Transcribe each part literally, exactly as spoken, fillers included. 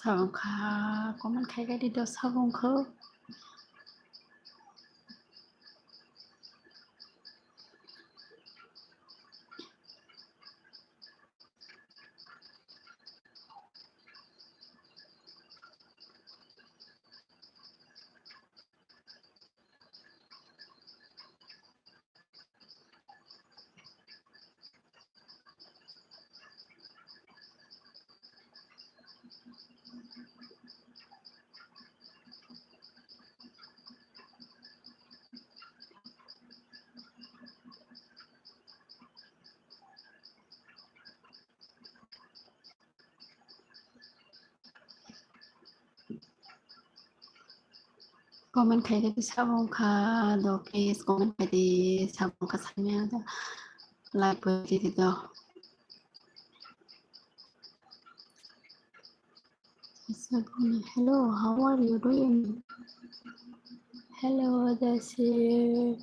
Sabong kha, comment khai khai di do sabong kho. Comment khai di sabong kha do, please comment khai di sabong kha, sanya da like bo di di do. Hello, how are you doing? Hello, Dashi.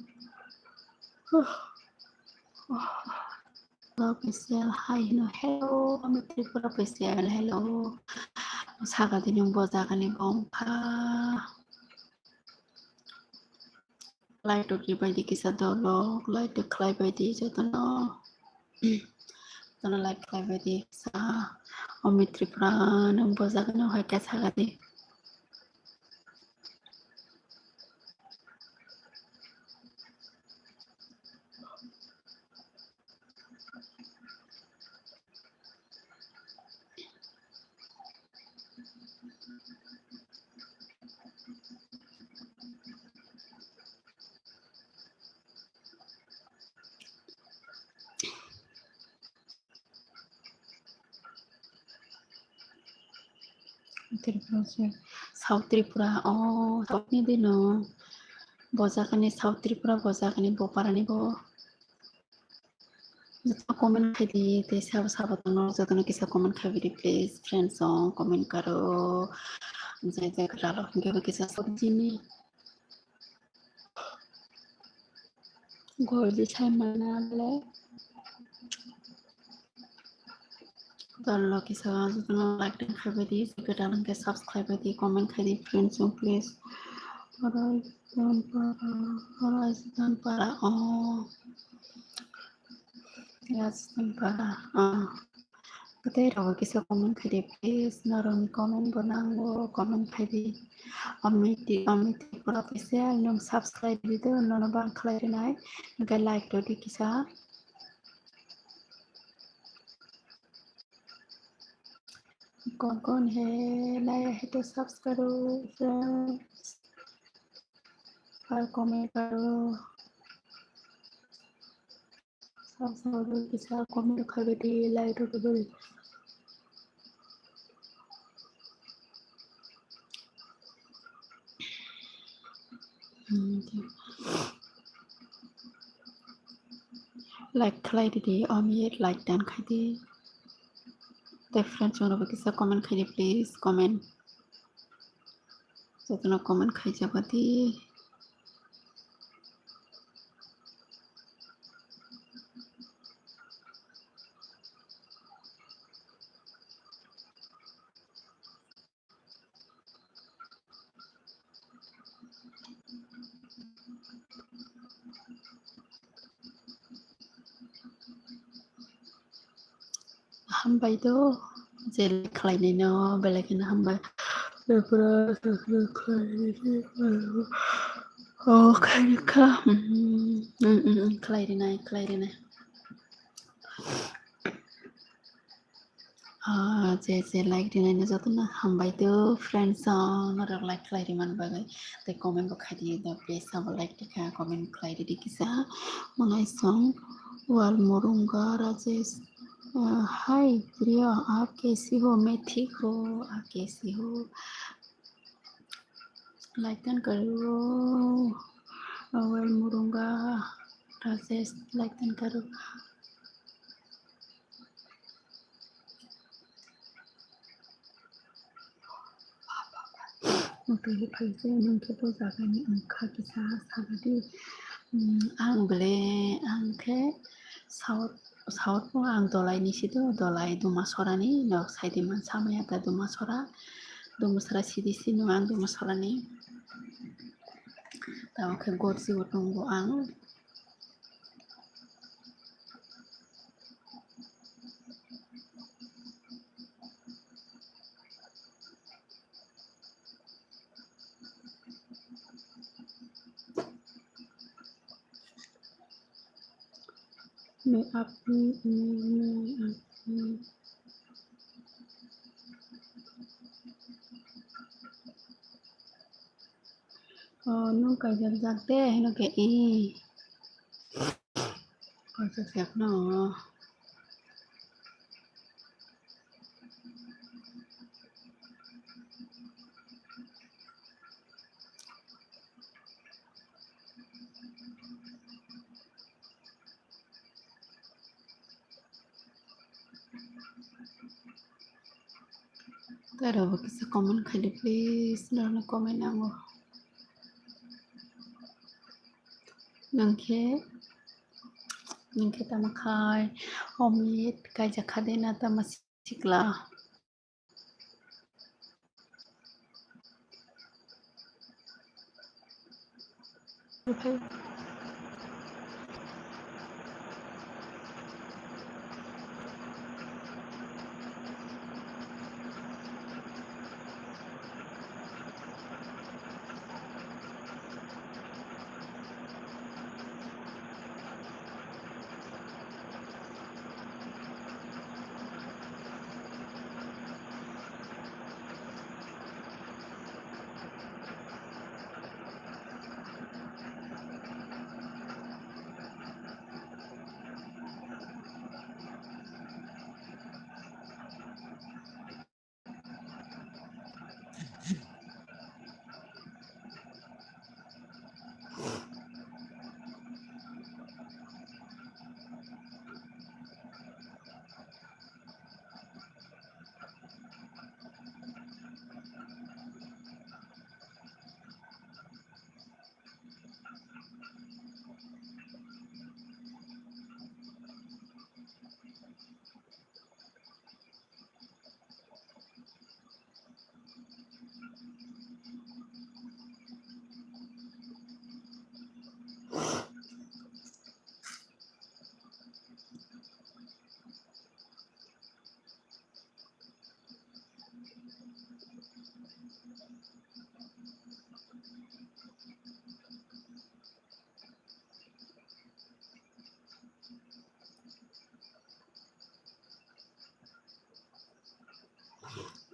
Official, hi, no, hello, Amit Tripura Official, hello. Saka tini bojak ani bongkha. Like to khlai bai di kisa dolok, like to khlai bai di jotono. Jotono like khlai bai di kisa. Amit Tripura, nang bojak ani hai kisa saka di. Tripura se, South Tripura, oh, South ni dino. Bojak ani South Tripura, bojak ani Boparani bo. Jotono comment khai di, tei sabo sabo tongno, jotono kisa comment khai di, please, friends, song comment karo. Jai jai kara lo, hingke bo kisa sabji ni. Gorji sai mana le. Dol lo kisa jotono like dan khai bai di, jai kara hingke subscribe bai di, comment khai di, friends, song, please. Horizon para, Horizon para, oh. Horizon para, oh. Tei rok kisa comment khai di, please. Norokni comment bo nango, comment khai di. Amiti, Amiti Tripura Official, nwng subscribe di do, nono bang khlai rinai. Hingke like rw di kisa. Kon kon hai, naya hai to subscribe karo, friends. Par comment karo. Sabo sabo kisa comment khai bai di, like rw bai di. Hmm, okay. Like khlai di di, om ye like dan khai di. Tei friends, jotono bo kisa comment khai di, please, comment. Jotono comment khai jaba di. Hambai do, je like khlainai no, belai kheno hambai. Bebra subscribe khlainai, oh, khairikha, mm, mm, mm, mm, khlairinai, khlairinai. Ah, je, je like rinai no jotono hambai do, friends, ah, norok like khlai rimani bagwi. Tei comment bo khai di do, please, abo like rikha, comment khlai ridi kisa. Manai song, Wal Murunga Rajesh. Ah, hi, Priya, aap kaisi ho? Main thik ho, aap kaisi ho? Like dan karo, Wal Murunga Rajesh, like dan karo. Moto bo phaijak, nwng khe bo jagani wngkha kisa sagadi. Hmm, ang bele, ang khe South, South bo ang Dolai ni si do, Dolai Dumasora ni, nok saidi mansa maya ta Dumasora. Dumusra sidi sino ang dumusrani. Tamo khe gorjibo tongo ang. May apni, may, may apni. Oh, nwng kaijak jak de, hino khe, ee. Kaijak jak no. Tei rwbo kisa comment khaidi, please, norokni comment nango. Nwng khe, nwng khe tamo khai, omit kaijak kha de na tamo sikla.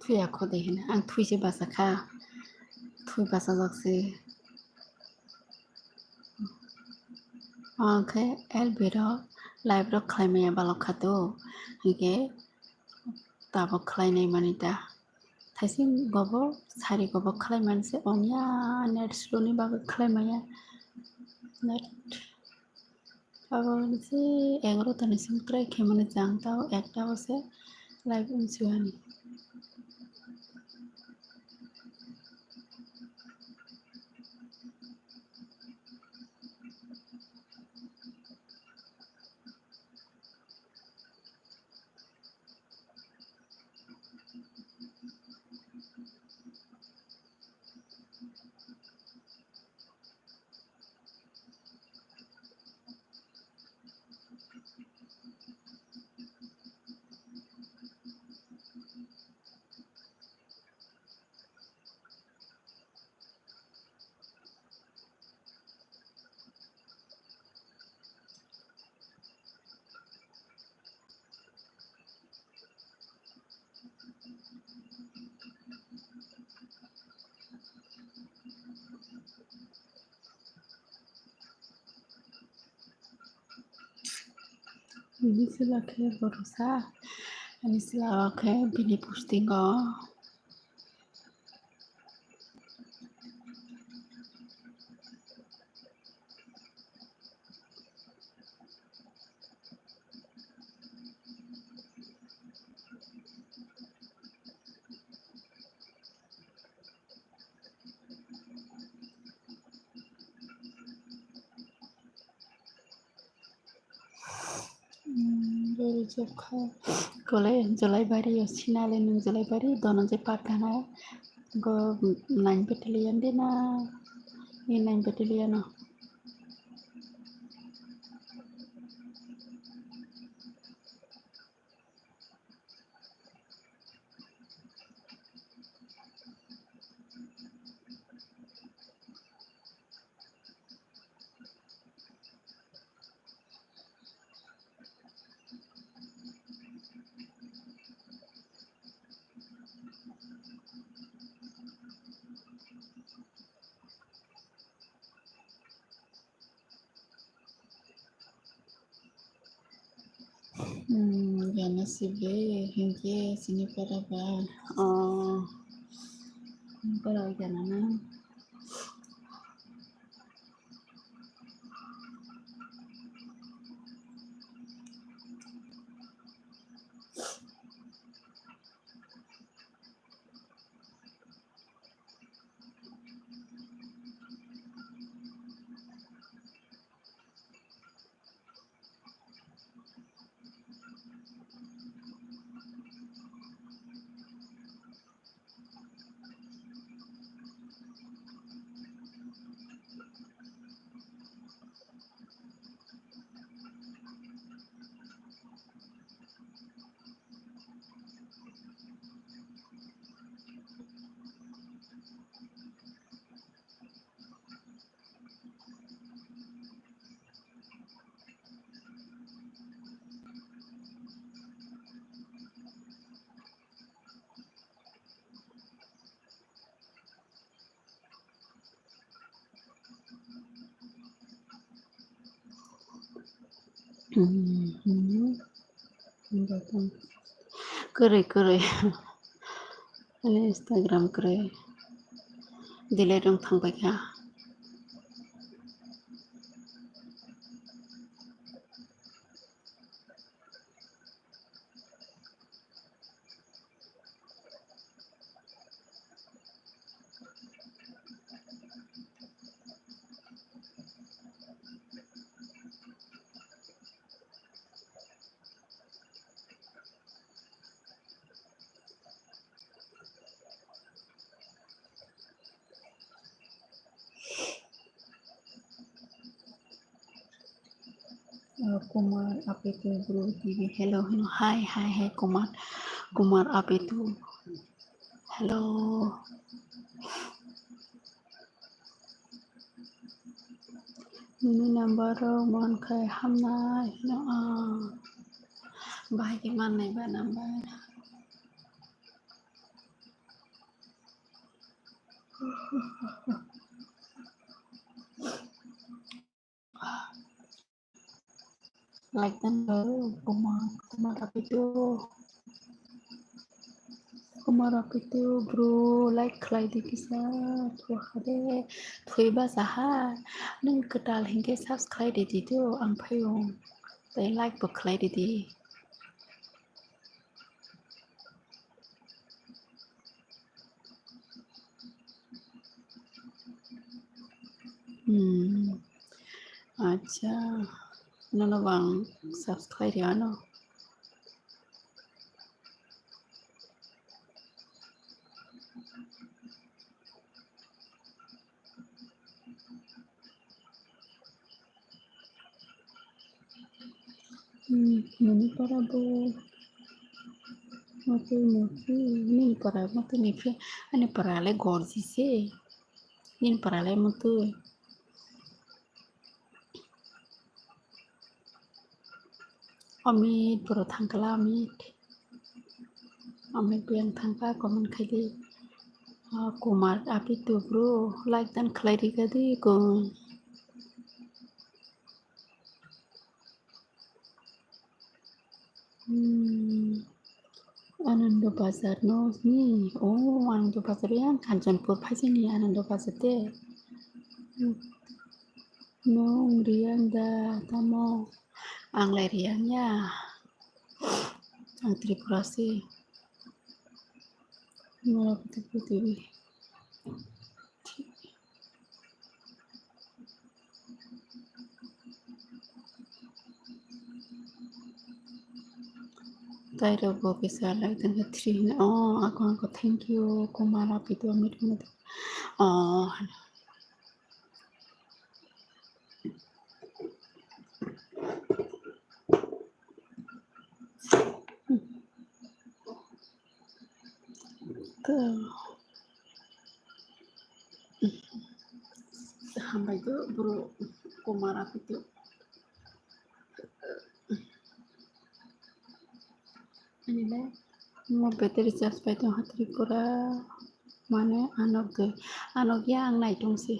Thwiya kho de hino, ang thwi se basa kha, thwi basa jak se. Ang khe L B rok live rok khlai maya balok kha to, hinkhe tabok khlai nai mani ta. Thaising gobo sari gobo khlai mani se ongya, net slow ni bagwi khlai maya. Net abo se egarota ni simi try khe mani chang tao ekta o se live wng sui ani. Ani sila khe borosa, ani sila o khe bini posting o. Kole Jolaibari o sinale nwng Jolaibari dono je parkana Go nine battalion de na, ni nine battalion o. Hmm, gana sibe, hingke sini para ba, oh, para gana na. Kwrwi, kwrwi. Ani Instagram kwrwi. Delete wng thang paikha. Uh, Kumar Apitu Bro T V. Hello, hello. Hi, hi, hi, Kumar. Kumar Apitu. Hello. Nini number rok mankhe hamnai hino ang. Bahai khe mannai ba number. Like dan baru Kumar, Kumar Apitu. Kumar Apitu bro, like khlai di kisa. Thua de, thwi ba saha. Nung kwtal hinkhe subscribe di di do, ang phaio. Tei like bo khlai di di. Hmm. Acha. Nono bang subscribe ya no. Hmm, nini para bo. Matu matu, nini para matu ni phi, ani para le gorji se. Nini para le matu. Amit, boro thangkala Amit. Amit biyang thangka comment khaidi. Ah, Kumar Apitu bro, like dan khlai rikadi ko. Hmm. Anando Bazar no ni. Oh, Anando Bazar yang Kanchanpur phaisani Anando Bazar te. Hmm. Nung Riyang da tamo? Ang lai Riyang ya. Ang Tripura si. Mara putih putih. Subscribe rok bo kisa like thank you three hino. Oh, ako ako thank you. Kumara video meet hino. Oh, hambai do bro Kumara video. Ani le mo battery charge pai tong ha Tripura mane anok de anok ya ang nai tong si.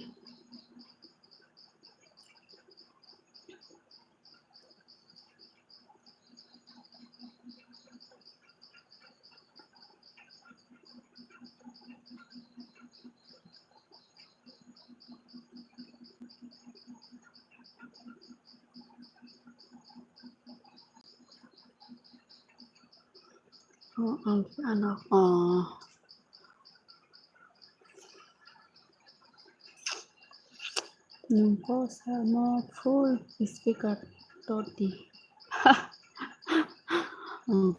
Oh, ang ano, oh. Nungko sama full speaker todi. Hmm.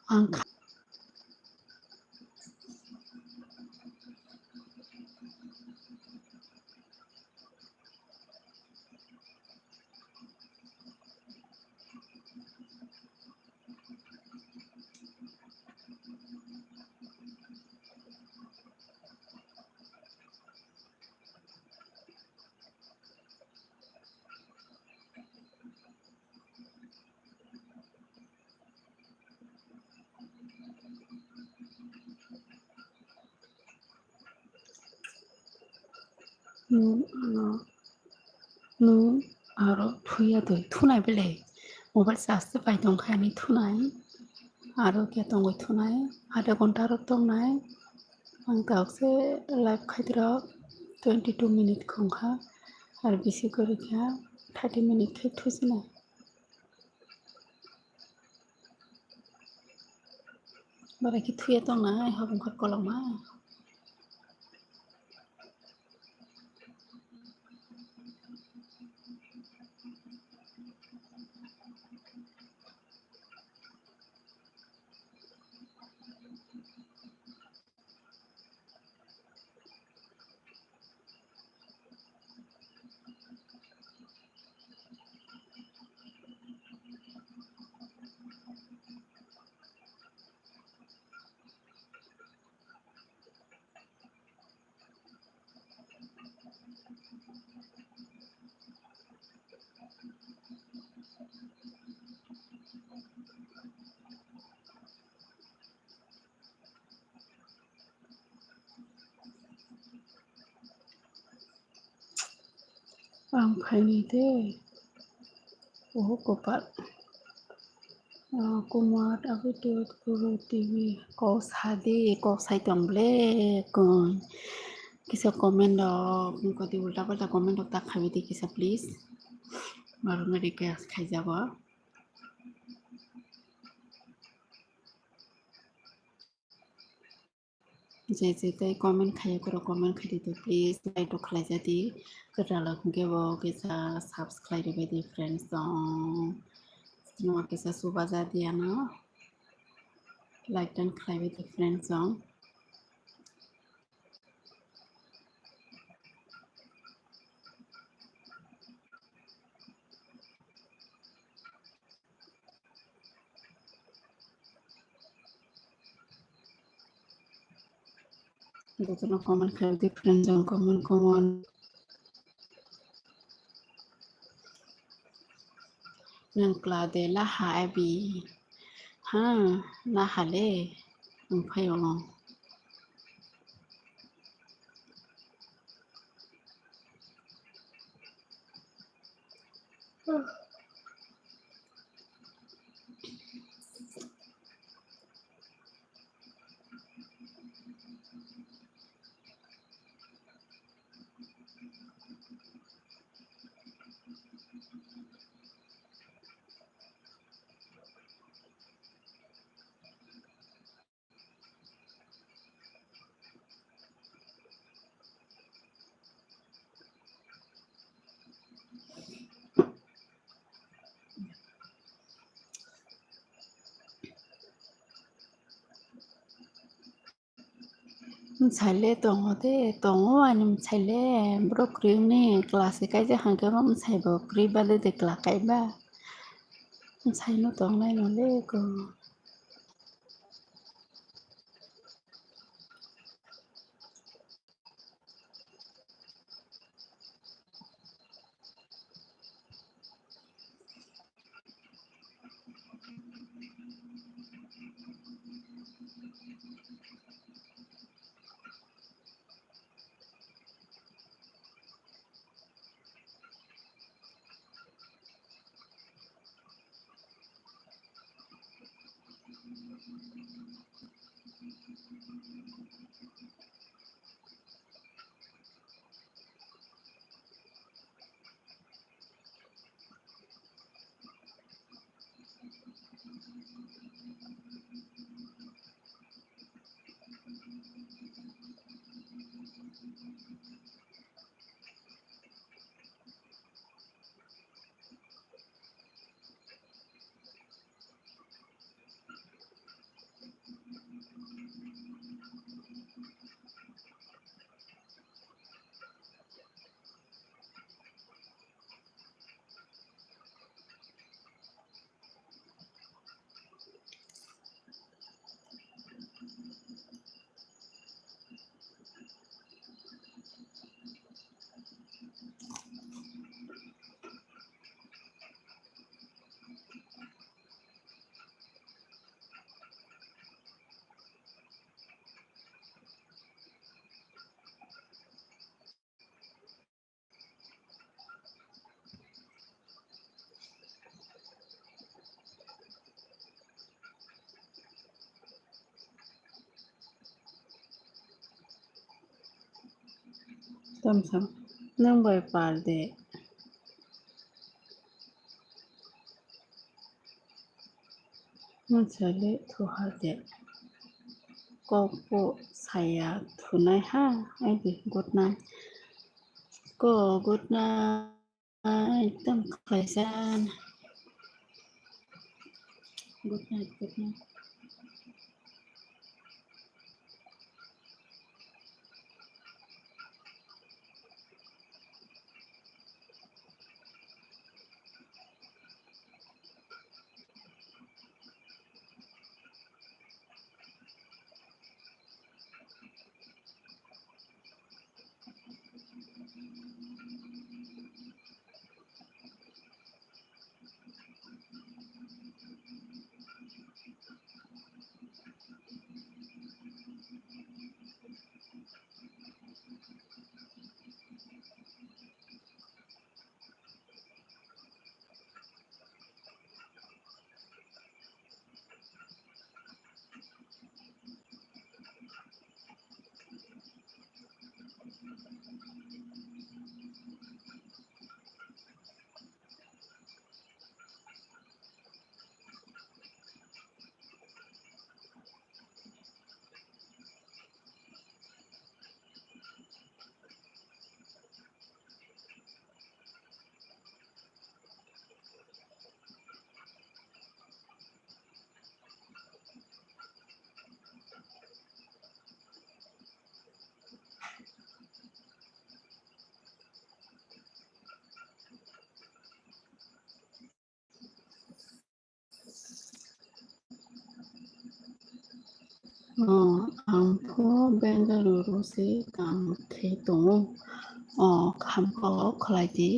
Ang kha- Nwng ano, nwng aro thuya doi thunai belai. Mobile charge se pai tongkha ani thunai. Aro khe tongwi thunai. Adha ghonta ro tongnai. Ang tabuk se live khaitwrok twenty two minute khungkha. Aro bisi kwrwi kha thirty minute khe thusinai. Bara khe thuya tongnai, hobong kha kolokma. Ang phaini de. Oho kopal. Ah, Kumar, abo de Guru T V. Kok sadi, kok sai tong ble, kon. Kisa comment rok, kodi ulta palta comment rok ta khabi di kisa, please. Barokno request khaijago. Je je tei comment khaiya koro comment khaidi to please like to khlaijadi. Kwtal rok hwnkhe bo kisa subscribe ribaidi friends song. Sino kisa subajadi ano. Like dan khlaibaidi friends song. Jotono comment khaio, different jong comment, comment. Nang kla de laha abi. Ha, laha le. Ang phaio. Bwsai le tongo de, tongo ani bwsai le, borok kwrwi wngni class se kaijak hwnkhe ma bwsai bo kwrwi ba de, de kwla kaiba. Bwsai no tongnai no le ko. Tamsa, nwng bai par de. Nwng sale thuha de. Kok bo saya thunai ha, ai de, good night. Ko, good night. Ekdom khlaisan. Good night, good night. Oh, ang pho Bengaluru se kam khe tongo. Oh, kaham kok khlai di.